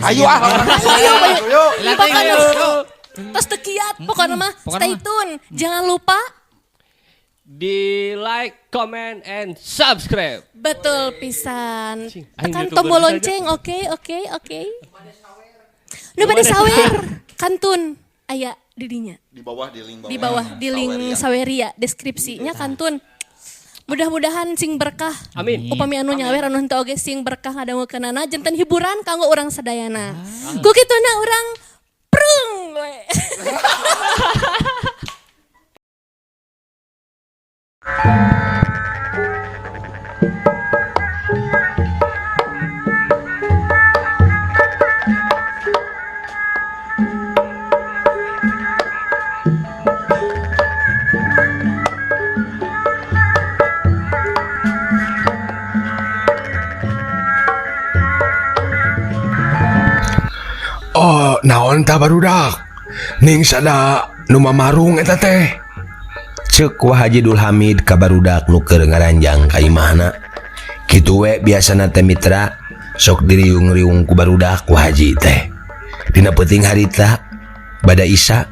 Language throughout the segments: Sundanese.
Ayo ah. Ayo, ayo. Lah, Pokoknya ayo. tos teu kiat pokoknya mah Pokoknya stay mah. tune. Jangan lupa Di like, comment, and subscribe. Betul pisan. Cing, aing Tekan YouTuber tombol saja. lonceng, oke, oke, oke. Nu bade sawer, kantun aya di dinya. Di bawah, di link bawah. Di bawah di link Saweria deskripsinya kantun. Mudah-mudahan sing berkah. Amin. Upami anu nyawer, anu henteu oge sing berkah ngadangukeunana, janten hiburan kanggo urang sadayana. Ku kituna urang prung we. Oh, naon ta barudak? Ning sada nu mamarung eta teh. Cek Wa Haji Dul Hamid ka barudak nu keur ngaranjang ka imahna. Kitu we biasana teh, mitra, sok diriung-riung ku barudak Wa Haji teh. Dina peuting harita bada Isa.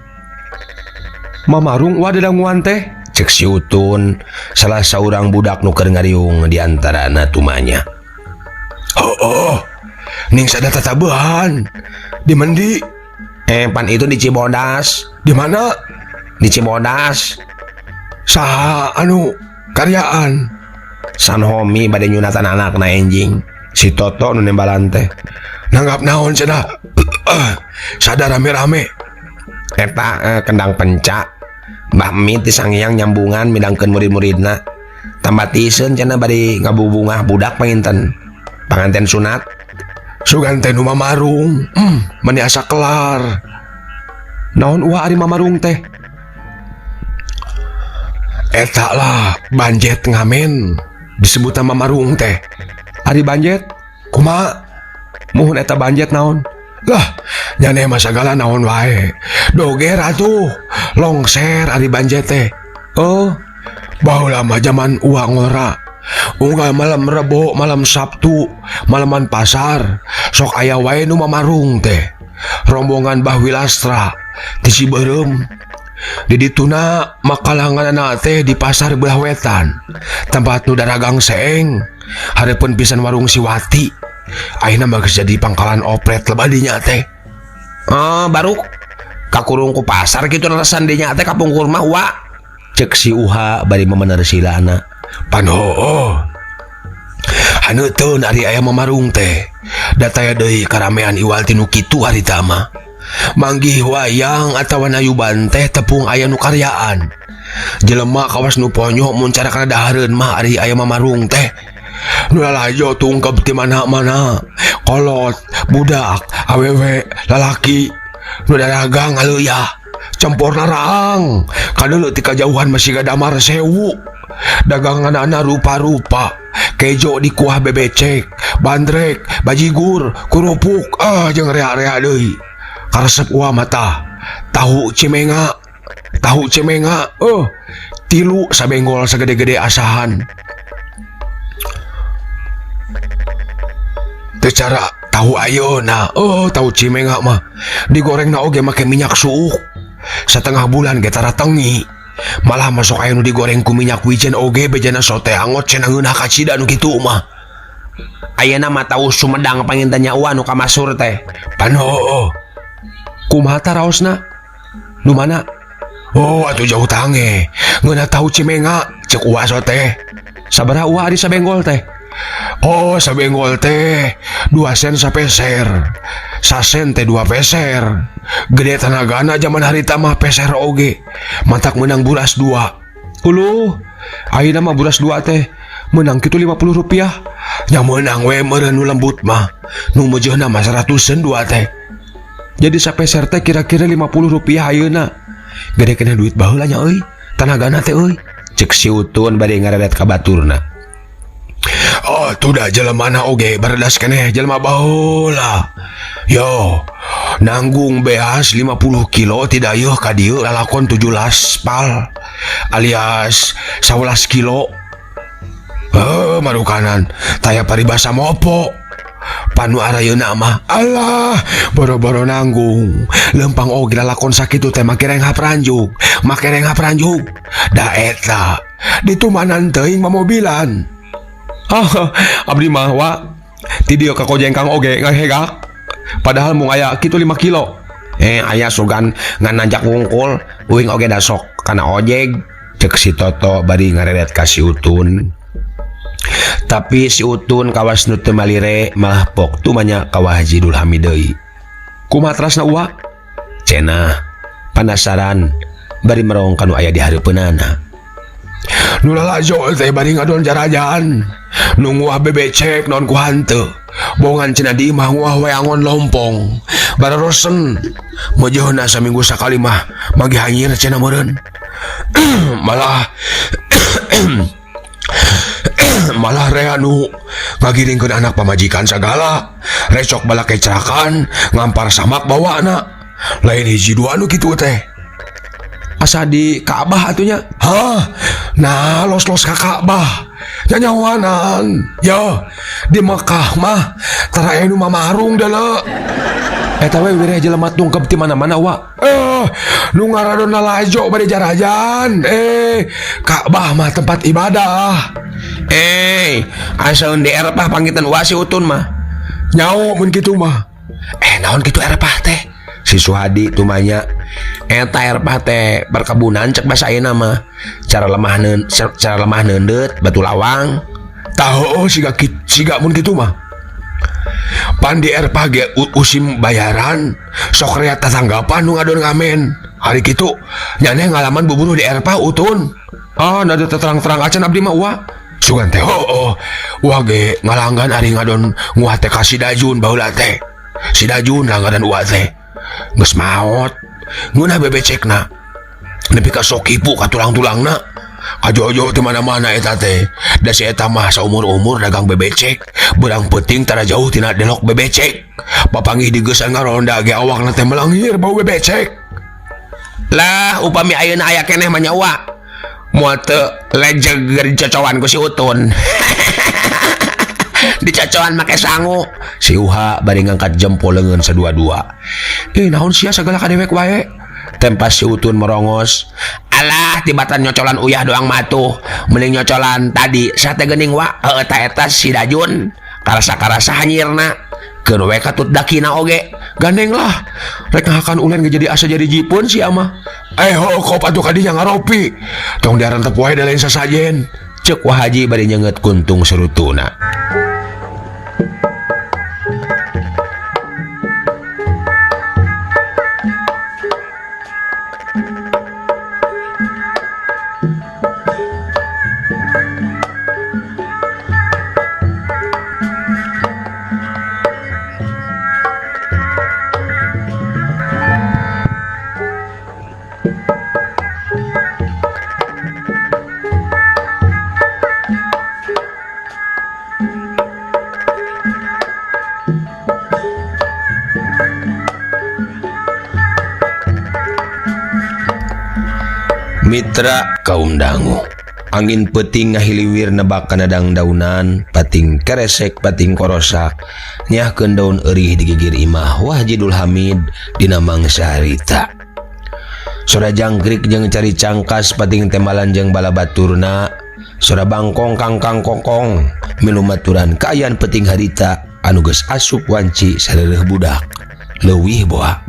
Mamarung wa dadanguan teh. Cek si Utun, salah saurang budak nu keur ngariung di antarana tumanya. Oh. Ning sada tatabehan. Di mendi? Eh, pan itu di Cibodas. Di mana? Di Cibodas. Saha anu karyaan? San Homi bade nyunatan anakna enjing. Si Toto nu nembalan teh. Nanggap naon cenah? Sada rame-rame. Eta kendang pencak. Mbah Mit di Sangiang nyambungan midangkeun murid-muridna. Tambah tiseun cenah bade ngabubungah budak panginten. Panganten sunat. Sugan teh nu mamarung. Meni asa kelar. Naon uah ari mamarung teh? Eta lah banjet ngamen disebut nama marung teh. Ari banjet? Kumaha? Muhun eta banjet naon? Lah, nyane mah sagala naon wae. Doger atuh, longser ari banjet teh. Oh, baheula mah zaman uang ngora. Unggal malam Rebo, malam Sabtu, malaman pasar, sok aya wae nu mamarung teh. Rombongan Bah Wilastra ti Cibeureum. Di dituna makalanganana teh di pasar belah wetan. Tempat nu daragang seeng, hareupeun pisan warung Siwati. Ayeuna mah geus jadi pangkalan oplet lebah dinya teh. Oh, baru kakurung ku pasar kitu leresan dinya teh kapungkur mah wa. Cek si Uha bari memener silana. Pan hooh. Haneuteun ari aya mamarung teh. Dataya deui karamean iwal ti nu kitu harita mah. Manggih wayang atawa nayuban teh tepung aya nu karyaan. Jelema kawas nu ponyo mun cara kana dahareun mah ari aya mamarung teh. Nu lalajo tungkep ti mana-mana. Kolot, budak, awewe, lalaki, nu daragang ngaleuya. Cemporna raang, kadeuleu ti kajauhan masih damar sewu. Daganganana rupa-rupa, kejo di kuah bebecek, bandrek, bajigur, kerupuk, ah jeung rea-rea deui. Karesep uah mata, tahu cimenga, tahu cimenga, tilu sabenggol sagede-gede asahan. Teu cara tahu ayeuna, tahu cimenga mah digorengna oge make minyak suuk. Setengah bulan ge tara tengi. Malah masuk aya nu digoreng ku minyak wijen oge bejana sote angot cenah ngeunah kacida nu kitu mah. Ayeuna mah tahu Sumedang panginten nya uah nu kamasur teh. Pan heueuh. Kumaha tah raosna? Nu mana? Oh, atuh jauh tange. Ngeunah tahu cimenga cek uah sote. Sabaraha uah ari sabenggol teh? Oh, sabenggol teh 2 sen sapeser. Sasen teh 2 peser. Gede tenagana zaman harita mah peser oge. Mantak menang buras 2. Uluh, ayeuna mah buras 2 teh menang kitu 50 rupiah. Nya meunang we meureun nu lembut mah. Nu meujeuhna mah 100-eun 2 teh. Jadi sapeser teh kira-kira 50 rupiah ayeuna. Gede kena duit baheula nya euy. Tenagana teh euy. Cek si Utun bade ngaredet ka baturna. Oh, tuh dah jelema na oge baredas keneh jelema baheula. Yo, nanggung beas 50 kilo tidak yeuh ka dieu lalakon 17 pal alias 11 kilo. Marukanan taya paribasa mopo. Panu arayeuna mah alah boro-boro nanggung. Lempang oge lalakon sakitu teh make renghap ranjug, make renghap ranjug. Da eta ditumanan teuing mamobilan. Ah, abdi mah wa ti dieu ka Kojengkang oge ngahegak. Padahal mung aya kitu 5 kilo. Aya sugan ngan nanjak wungkul, uing oge da sok kana ojek. Cek si Toto bari ngareret ka si Utun. Tapi si Utun kawas nu teu malire malah pok tumanya ka Wa Haji Dul Hamid deui. Kumaha terasna uwa? Cenah panasaran bari merong ka nu aya di hareupeunana. Nu lalajo teh bari ngadon jarajan. Nu nguah bebecek naon ku hanteu. Bongan cenah di imah nguah we angon lompong. Bararosen meujeuna saminggu sakali mah magi hanyir cenah meureun. Malah malah rea nu ngagiringkeun anak pamajikan sagala. Recok balak kecrakan ngampar samak bawana. Lain hiji dua nu kitu teh. Asa di Ka'bah atunya. Hah? Nah, los-los ka Ka'bah. Nyanyawanan. Ya, di Mekah mah tara aya nu mamarung deuleu. Eta we wireh jelema tungkep ti mana-mana wa. Nu ngaradon lalajo bade jarajan. Ka'bah mah tempat ibadah. Asa di Eropah panggitan wa si Utun mah. Nyao mun kitu mah. Naon kitu Eropah teh? Si Suhadi tumanya. Eta Eropah teh perkebunan cek basa ayeuna mah. Cara lemah neundeut batu lawang. Tahu siga siga mun kitu mah. Pan di Eropah ge usim bayaran sok rea tatanggapan nu ngadon ngamen. Hari kitu nyaneh ngalaman bubunuh di Eropah Utun. Ah, nada terang-terang acan abdi mah wa. Sugan teh heueuh. Wa ge ngalanggan ari ngadon nguah teh ka si Dajun baheula teh. Si Dajun langganan uwa teh. Geus maot. Ngeunah bebecekna. Nepi ka sok kipu ka tulang-tulangna. Kajojo teh mana-mana eta teh. Da si eta mah saumur-umur dagang bebecek. Beurang peuting tara jauh tina delok bebecek. Papanggih digeusan ngaronda ge awakna teh melanghir bau bebecek. Lah upami ayeuna aya keneh mah nya wa. Moal teu lejeg dicocoan ku si Utun. Dicocoan make sangu. Si Uha bari ngangkat jempol leungeun sadua-dua. Naon sia sagala ka dewek wae. Tempas si Utun merongos. Alah tibatan nyocolan uyah doang matuh. Mending nyocolan tadi sate geuning wa. Heueuh ta eta si Dajun. Karasa-karasa hanyirna. Keun we katut dakina oge. Gandeng lah. Rek ngahakan ulen ge jadi asa jadi jipun si ama. Ho kop atuh kadinya ngaropi. Tong diarentep wae da lain sasajen. Ceuk Wa Haji bari nyeungeut kuntung surutuna. Mitra kaum dangu. Angin peuting ngahiliwir nebak kana dangdaunan, pating keresek pating korosak, nyahkeun daun eurih di gigir imah Wa Haji Dul Hamid dina mangsa harita. Sora jangkrik jeung cari cangkas pating tembalan jeung bala baturna, sora bangkong kangkang kongkong milumaturan kaayaan peuting harita anu geus asup wanci sareureeh budak leuwih boa.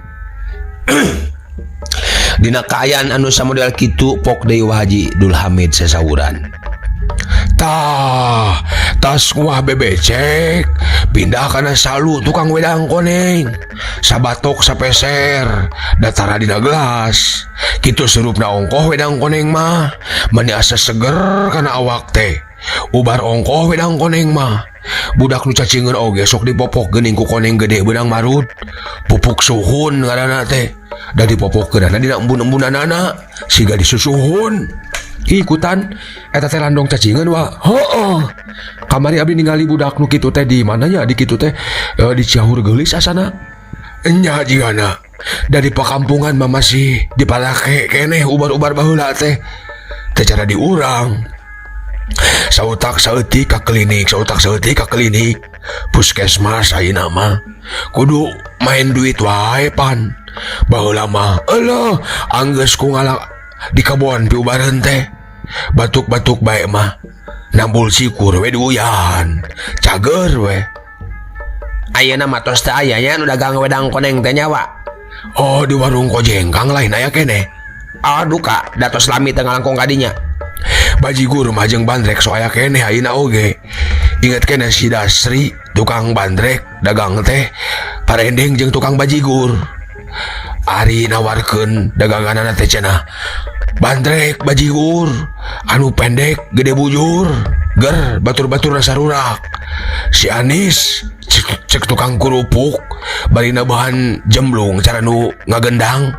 Dina kaayaan anu samodel kitu pok deui Wa Haji Dul Hamid sasawuran. Tah, tas nguah bebecek pindah kana salu tukang wedang koneng. Sabatok sapeser datara dina gelas. Kitu surupna ongkoh wedang koneng mah, mani asa seger kana awak teh. Ubar ongkoh wedang koneng mah. Budak nu cacingeun oge sok dipopok geuning ku koneng gede beunang marut. Pupuk suhun ngaranna teh. Da dipopokkeunana dina embun-embunanana siga disusuhun. Ikutan eta teh landong cacingeun wa. Heueuh. Kamari abdi ningali budak nu kitu teh di mananya di kitu teh di Ciahur geulis asana. Enya jigana. Da di pakampungan mah masih dipalake keneh ubar-ubar baheula teh. Teh cara diurang. Sautak saeutik ka klinik, sautak saeutik ka klinik. Puskesmas ayeuna mah kudu main duit wae pan. Baheula mah euleuh anggeus ku ngala di kebon piubareun teh. Batuk-batuk bae mah nambul sikur we diuyan. Cager we. Ayeuna mah tos teu aya nya nu dagang wedang koneng teh nya Wa. Oh di warung Kojengkang lain aya keneh. Oh duka da tos lami teu ngalangkung ka dinya. Bajigur mah jeung bandrek so aya keneh ayeuna oge. Inget keneh si Dasri tukang bandrek dagang teh parendeng jeung tukang bajigur. Ari nawarkeun daganganana teh cenah bandrek bajigur anu pendek gede bujur ger batur-batur sarurak. Si Anis cek tukang kerupuk bari nabahan jemblung cara nu ngagendang.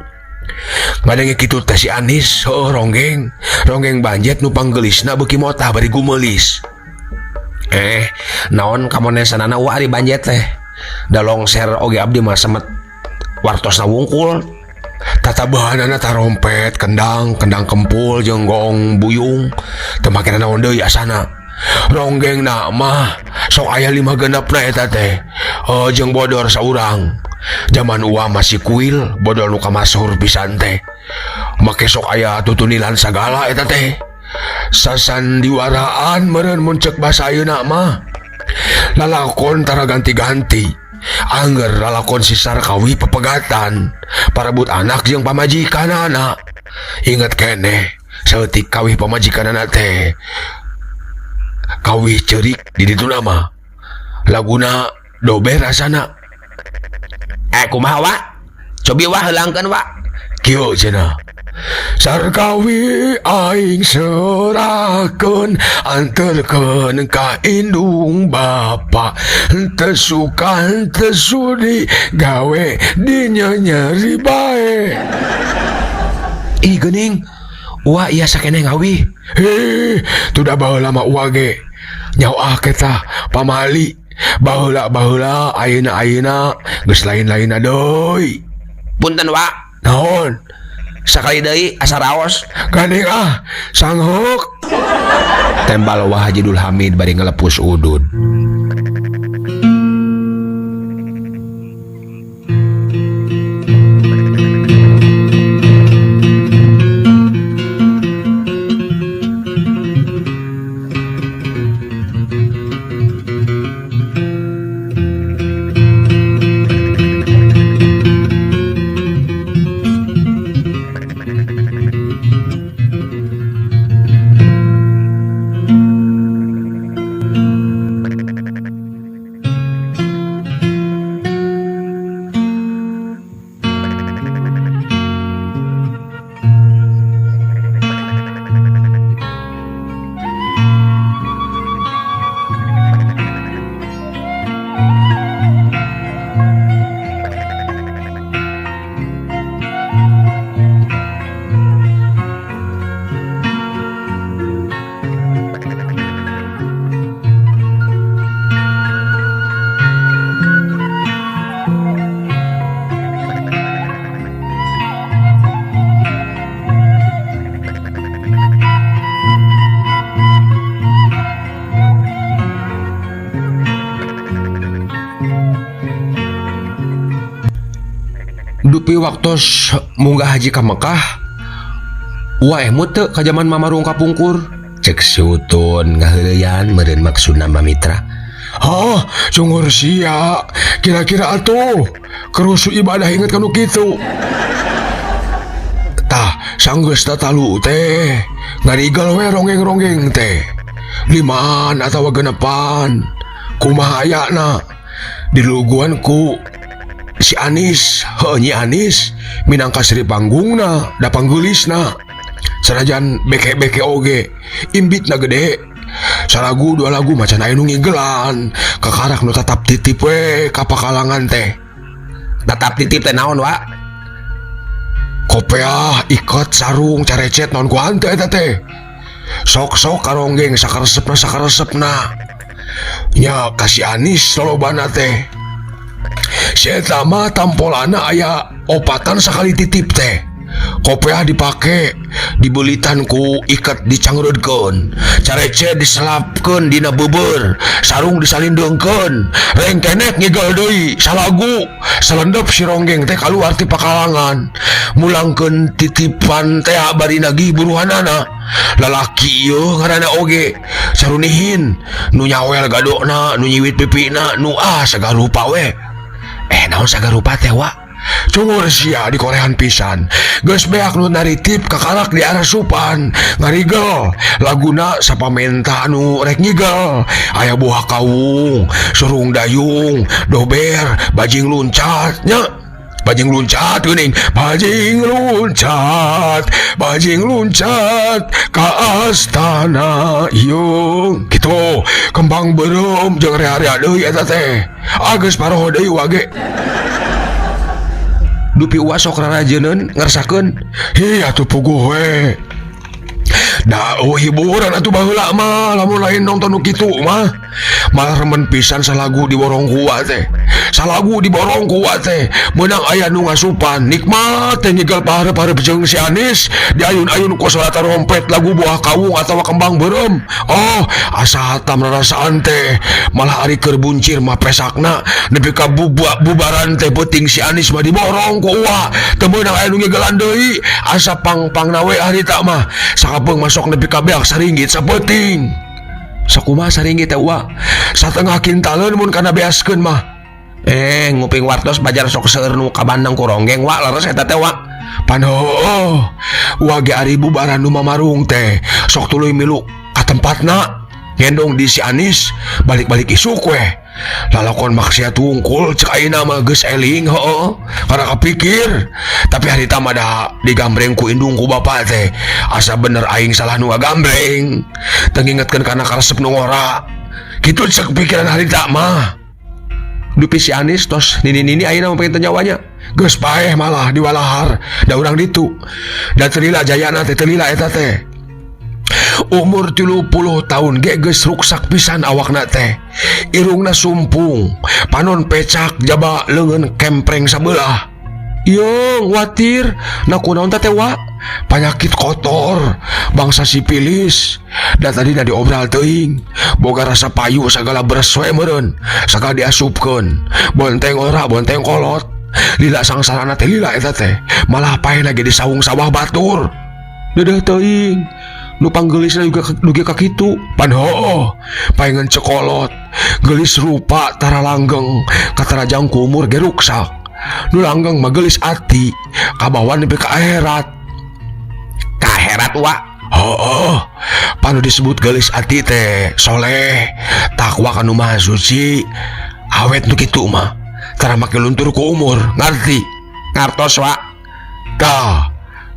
Ngadenge kitu teh si Anis heuh ronggeng ronggeng banjet nu panggelisna beuki motah bari gumeulis. Naon kamonesanana wa ari banjet teh da longser oge abdi mah semet wartosna wungkul. Tatabahanana tarompet kendang kendang kempul jeung gong buyung teu make naon deui asana. Ronggengna mah sok aya 5 genepna eta teh. Jeung bodor saurang. Zaman uwa masih kuil bodor nu kamasur pisan teh. Make sok aya tutunilan sagala eta teh. Sasandiwaraan meureun mun ceuk basa ayeuna mah. Lalakon tara ganti-ganti. Angger lalakon si Sarkawi pepegatan, parebut anak jeung pamajikanana. Inget keneh saeutik kawih pamajikanana teh. Kawih ceurik di ditu mah. Laguna dober rasana. Kumaha wa? Cobi wa heulangkeun wa. Kieu cenah. Sarkawi aing serahkeun anterkeun ka indung bapa. Henteu suka henteu sudi gawe dinyenyeri bae. Ih geuning, uwa ieu sakeneh ngawih. Heh, tuh da baheula mah uwa ge. Nyawa kita pamali. Baheula-baheula ayeuna-ayeuna geus lain-lainna deui. Punten wa. Naon? Sakali deui asa raos. Gandeng ah, sanghok. Tembal Wa Haji Dul Hamid bari ngelepus udud. Dupi waktos munggah haji ka Mekah, wa emut teu ka jaman mamarung kapungkur. Cek si Utun ngaheureyan meureun maksudna mah mitra. Hah, sungguh sia. Kira-kira atuh kerusu ibadah inget kanu kitu. Tah, sanggeus tatalu teh ngarigal we ronggeng-ronggeng teh. Limaan atawa genepan. Kumaha ayana? Diluguan ku si Anis, heuh Nyi Anis minangka Sri Panggungna, da panggeulisna. Sanajan beke-beke oge, imbitna gede. Salagu dua lagu macan aya nu ngigelan, kakarak nu tatap titip we ka pakalangan teh. Tatap titip teh naon, Wa? Kopeah, iket, sarung, carecet naon ku hanteu eta teh. Sok-sok karonggeng sakaresepna sakaresepna. Nya ka si Anis lolobana teh. Si eta mah tampolana aya opatan sakali titip teh. Kopeah dipake dibeulitan ku iket dicangreudkeun carece diselapkeun dina beubeur sarung disalindeungkeun rengkenek ngigel deui salagu salendep si ronggeng teh kaluar ti pakalangan mulangkeun titipan teh bari nagih buruhanana lalaki ieu ngaranna oge sarunihin nu nyawel gadokna nu nyiwit pipina nu ah sagarupa we naon sagarupa teh wa cungur sia di korean pisan geus beak nu naritip kakarak di arasupan ngarigel laguna sapamenta anu rek ngigel aya buah kawung surung dayung dober bajing luncat nya bajing luncat geuning bajing luncat ka astana ieu kitu kembang beureum jeung rea-rea deui eta teh geus paroho deui wage dupi uwa sok rarajeuneun ngersakeun hi atuh puguh we da oh hiburan atuh baheula mah lamun lain nonton nu kitu mah malah remen pisan salagu diborong ku uwa teh salagu diborong ku uwa teh meunang aya nu ngasupan nikmat teh nyigal pahareup-hareup jeung si Anis diayun-ayun ku salata rompet lagu buah kawung atawa kembang beureum oh asa hatam rarasaan teh malah ari keur buncir mah pesakna nepi ka bubaran teh peuting si Anis mah diborong ku uwa teu meunang aya nu nyigelan deui asa pang-pangna we harita mah sakapeung masok nepi ka beak saringgit sapeuting sakumaha saringgit teh uwa satengah kintaleun mun kana beaskeun mah nguping wartos bajar sok seueur nu kabandang ku ronggeng wa leres eta teh wa pan heueuh wa ge ari bubaran nu mamarung teh sok tuluy milu ka tempatna ngendong di si Anis balik-balik isuk we lalakon maksiat wungkul cek ayeuna mah geus eling heueuh karena kapikir tapi harita mah da digambreng ku indung ku bapa teh asa bener aing salah nu ngagambreng teu ngingetkeun kana karesep nu ngora kitu cek pikiran harita mah dupi si Anis tos nini-nini ayeuna mah pengen nyawanya geus paeh malah diwalahar da urang ditu da teu lila jayana teh teu lila eta teh umur 30 tahun ge geus ruksak pisan awakna teh irungna sumpung panon pecak jaba leungeun kempreng sabelah ieu watir na kunaon teh wa panyakit kotor bangsa sipilis da tadi na diobral teuing boga rasa payu sagala beres we meureun sagala diasupkeun bonteng ora bonteng kolot lila sangsarana teh lila eta teh malah paehna ge di saung sawah batur deudeuh teuing nu panggelisna juga dugi ka kitu pan heueuh paengan cekolot gelis rupa tara langgeng katarajang ku umur ge ruksak nu langgeng mah gelis ati kabawa nepi ka akhirat ka akhirat wa heueuh panu disebut gelis ati teh soleh takwa ka nu maha suci awet nu kitu mah tara make luntur ku umur ngarti ngartos wa tah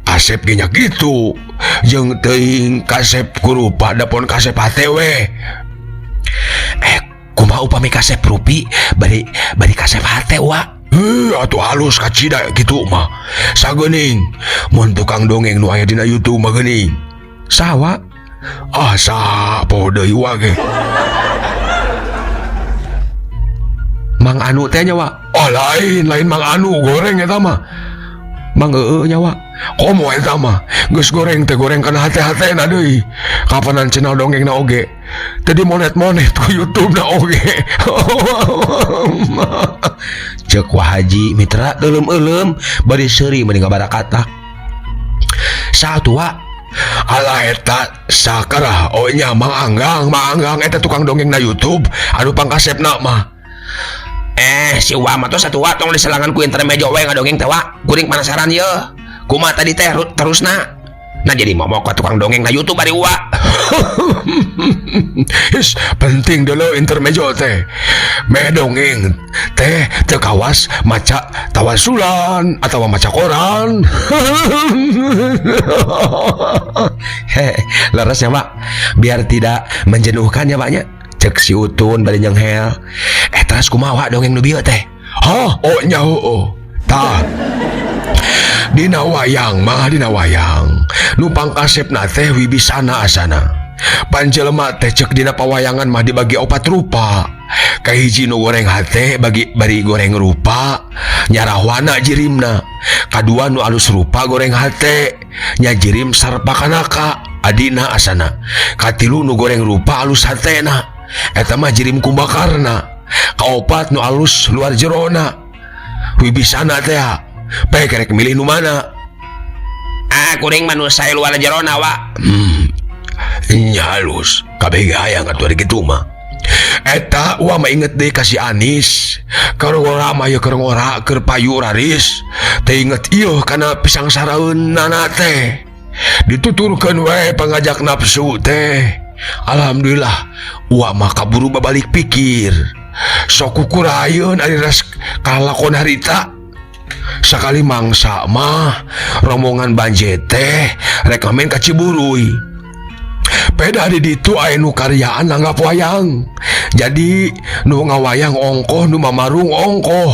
kasep ge nya kitu jeung teuing kasep kurupa dapon kasep hate we kumaha upami kasep rupi bari bari kasep hate wa heuh atuh halus kacida kitu mah sageuning mun tukang dongeng nu aya dina YouTube mah geuning saha ah saha poho deui wa ge Mang Anu teh nya wa oh lain lain Mang Anu goreng eta mah Mang eueuh nya wa komo eta mah geus goreng teh goreng kana hate-hatena deui kapanan channel dongengna oge teu dimonet-monet ku YouTube na oge ceuk Wa Haji mitra euleum-euleum bari seuri meni ngabarakatak saha wa alah eta sakarah oh nya Mang Anggang eta tukang dongeng na YouTube anu pangkasepna mah si Wa mah tos atuh wa tong diselangan ku intermejo we ngadongeng teh wa kuring penasaran ye kumaha tadi teh terusna nah jadi momok ka tukang dongeng na YouTube ari Wa his penting dulu intermejo teh meh dongeng teh teu kawas maca tawasulan atawa maca koran leres ya Pak biar tidak menjenuhkan ya Pak nya cek si Utun bari nyenghel teras kumaha wa dongeng nu bieu teh hah oh nya heueuh tah dina wayang mah dina wayang nu pangkasepna teh Wibisana asana Pan jelema teh cek dina pawayangan mah dibagi opat rupa. Kahiji nu goreng hate bagi bari goreng rupa, nyarahwana jirimna. Kadua nu alus rupa goreng hate, nya jirim sarpakanaka adina asana. Katilu nu goreng rupa alus hatena, eta mah jirim kumbakarna. Kaopat nu alus luar jerona, wibisana teh. Pek rek milih nu mana? Ah, kuring mah nu sae luar jerona, Wa. Nya halus, kabeh ge hayang atuh ari kitu mah. Eta Wa mah inget deui ka si Anis. Keur ngora mah ye keur ngora keur payu raris. Teu inget ieu kana pisang saraeunana teh. Dituturkeun we pangajak nafsu teh. Alhamdulillah Wa mah kaburu babalik pikir. Sok kukurayeun ari ras kalakon harita. Sakali mangsa mah rombongan banjet teh rek ngamen ka Ciburuy. Peda di ditu aya nu karyaan nanggap wayang. Jadi nu ngawayang ongkoh nu mamarung ongkoh.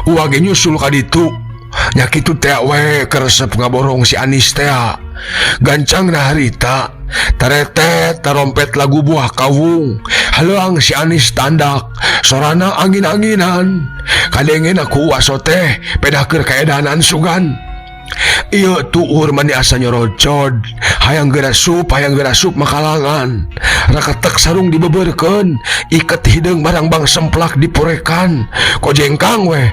Uwa ge nyusul ka ditu. Nya kitu teh we keresep ngaborong si Anis teh. Gancangna harita taretet tarompet lagu buah kawung. Haleuang si Anis tandak sorana angin-anginan. Kadengena ku Uwa teh pedah keur kaedanan sugan. Ieu tuur mani asa nyorocod hayang geura sup hayang geura sup makalangan. Raketek sarung dibeberkeun, iket hideung barangbang semplak diporekan. Kojengkang we.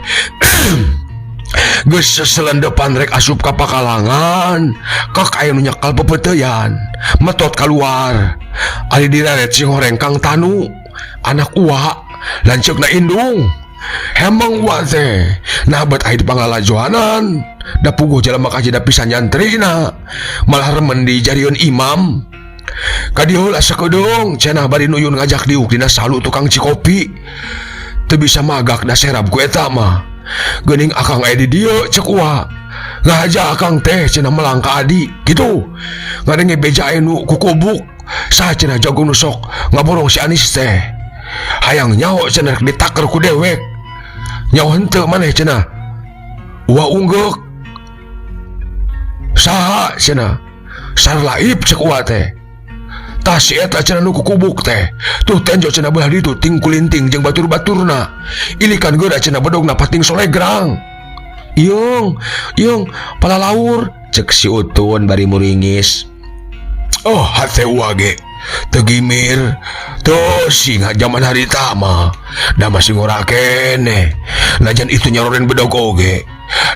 Geus seselendepan rek asup ka pakalangan, kok aya nu nyekal pepeuteuyan, metot kaluar. Ari direret sing horeng Kang Tanu, anak Uwa, lanceukna indung. Hemeng Uwa teh, nah bet aya di panglalajoanan, da puguh jelema kaji da pisan nyantrina, malah remen dijarieun imam. Ka dieu heula sakedeung cenah bari nuyun ngajak diuk dina salu tukang cikopi. Teu bisa magak da serab ku eta mah. Geuning akang aya di dieu cek Uwa. Ngahaja akang teh cenah melang ka adi kitu. Ngadenge beja aya nu kukubuk. Saha cenah jago nu sok ngaborong si Anis teh. Hayang nyaho cenah rek ditaker ku dewek. Nyaho henteu maneh cenah. Uwa unggeuk. Saha cenah? Sarlaib cek Uwa teh. Tah si eta cenah nu kukubuk teh. Tuh tenjo cenah belah ditu ting kulinting jeung batur-baturna. Ilikan geura cenah bedogna pating solegrang. Iung, iung, palalaur cek si Utun bari muringis. Oh, hate Uwa ge teu gimir. Tuh sing jaman harita mah da masih ngora keneh. Najan itu nyororen bedog oge.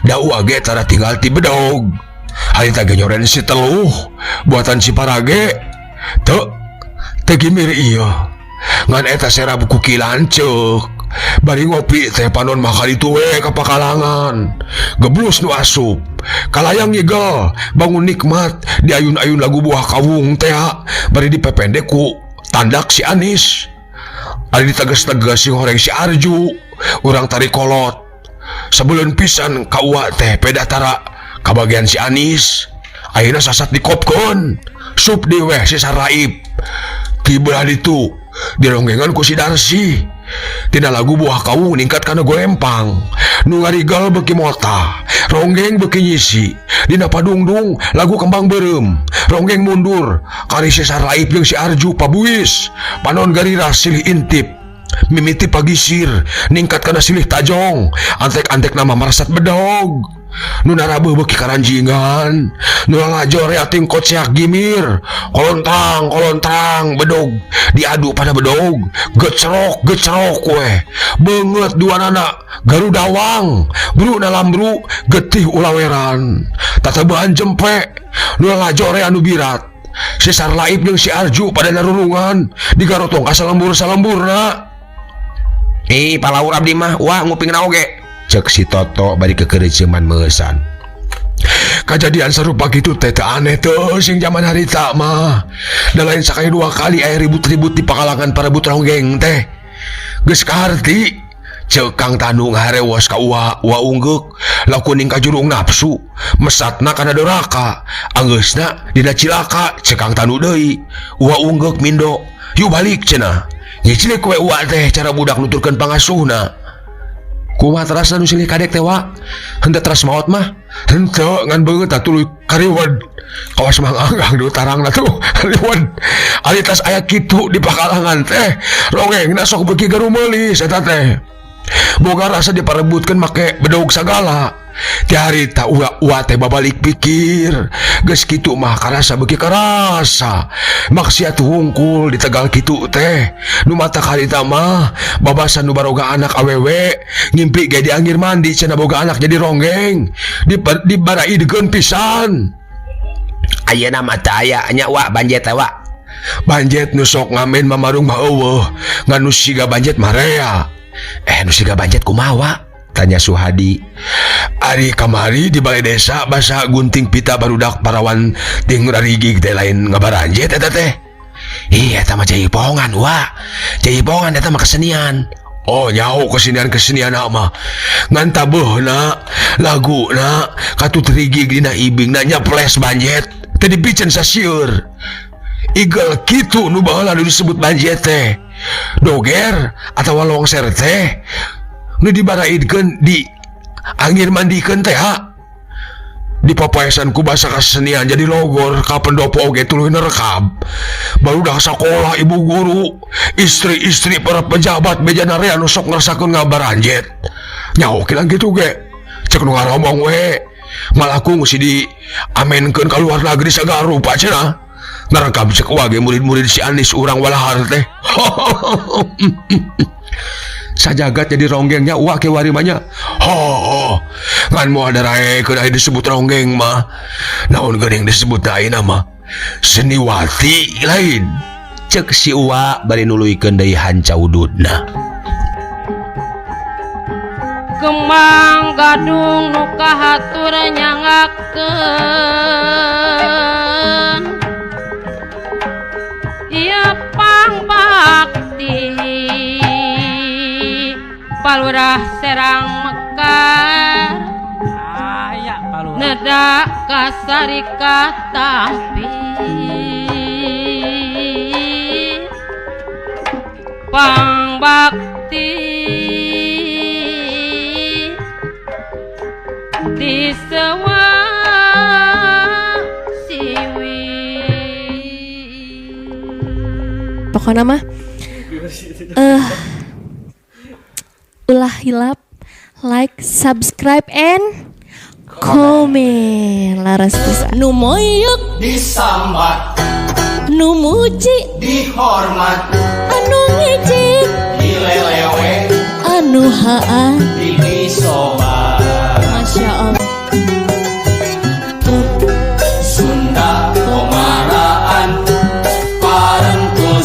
Da Uwa ge tara tinggal ti bedog. Harita ge nyoren si teluh buatan si parage. Teu teu gimir ieu. Ngan eta serab ku Ki Lanceuk. Bari ngopi teh panon mah kaditu we ka pakalangan. Geblus nu asup. Kalayang nyigel, bangun nikmat diayun-ayun lagu buah kawung teh bari dipependek ku tandak si Anis. Ari ditegas-tegas si horeng si Arju, urang tarik kolot. Sebelum pisan ka Uwa teh peda tara kabagian si Anis. Ayeuna sasat dikopkeun. Sup deui weh si Sarlaib. Ti belah ditu dironggengan ku si Darsi. Tina lagu buah kawung ningkat kana golempang. Nu ngarigal beuki motah, ronggeng beuki nyisi. Dina padungdung lagu kembang beureum. Ronggeng mundur, kari si Sarlaib jeung si Arju pabuis. Panon garira silih intip. Mimiti pagisir, ningkat kana silih tajong. Antek-antek nama marasat bedog. Nu narabeuh beuki karanjingan, nu lalajo reating koceak gimir. Kolontang, kolontang bedog diadu pada bedog. Gecrok, gecrok we. Beungeut duanana garudawang, bru nalambru getih ulaweran. Tatabahan jempe, nu lalajo rea nu birat. Si Sarlaib jeung si Arju pada narurungan digarotong ka salembur-salemburna. Ih, palaur abdi mah, wah ngupingna oge. Cek si Toto bari kekereuceuman meusan. Kajadian sarupa kitu teh teu aneh teu sing jaman harita mah. Da lain sakali dua kali aya ribut-ribut di pakalangan parebut ronggeng teh. Geus kaharti ceuk Kang Tanu ngaharewos ka Uwa, Uwa unggeuk lakuning ka jurung nafsu, mesatna kana doraka, anggeusna dina cilaka ceuk Kang Tanu deui. Uwa unggeuk mindo, yuk balik cenah. Nyicilik we Uwa teh cara budak nuturkeun pangasuhna. Kumaha terasna nu silih kadek teh wa? Henteu teras maot mah? Henteu ngan beungeut tuluy kariwed. Kawas Mang Anggang di tarangna tuh kariwed. Ari tas aya kitu di pakalangan teh rongengna sok beuki garumeulis eta teh. Boga rasa diparebutkeun make bedog sagala. Ti harita uwa teh babalik pikir geus kitu mah karasa beuki karasa maksiat hungkul di Tegal kitu teh nu matak harita mah babasan nu baroga anak awewe ngimpi ge dianggir mandi cenah boga anak jadi ronggeng dibaraidkeun pisan. Ayeuna mah teu aya nya wa banjet teh wa. Banjet nu sok ngamen mamarung mah eueuh ngan nu siga banjet mah rea. Nu siga banjet kumaha wa? Tanya Suhadi. Ari kamari di balai desa basa gunting pita barudak parawan ting rarigig teh lain ngabaranjet eta teh. Ih eta mah jaipongan wa. Jaipongan eta mah kesenian. Oh nyaho kesenian-kesenian mah. Ngan tabeuhna laguna katut rigig dina ibingna nyeples banjet teh dipicen sasieur. Igel kitu nu baheula nu disebut banjet teh. Doger atawa longser teh nu dibaraidkeun di angir mandikeun teh ha. Dipapaesan ku basa kesenian jadi logor ka pendopo oge tuluy nerekab. Barudak sakolah ibu guru, istri-istri para pejabat bejana rea nu sok ngerasakeun ngabaranjet. Nyaho kilang kitu ge. Cek nu ngaromong we. Malakung si diamenkeun ka luar negeri sagala rupa cenah. Narekam cek wage murid-murid si Anis urang walahar teh. Sajagat jadi ronggengnya uak ke warimanya. Ho, ho. Ngan moal daraekeun aya disebut ronggeng mah. Naon geuning disebut ayeuna mah? Seniwati lain. Cek si uwa bari nuluykeun deui hancaududna. Kembang gadung nu kahatur nyangakeun ieu pangbakti Palurah Serang Mekar aya Palurah nedak kasarika tampi pangbakti di sewa siwi. Pokoknya mah ulah hilap like, subscribe, and comment. Laras pisan. Nu moyok disambat, nu muji dihormat, anu ngejek dilelewe, anu haa disobat. Masya Allah. Sunda komaraan parengku.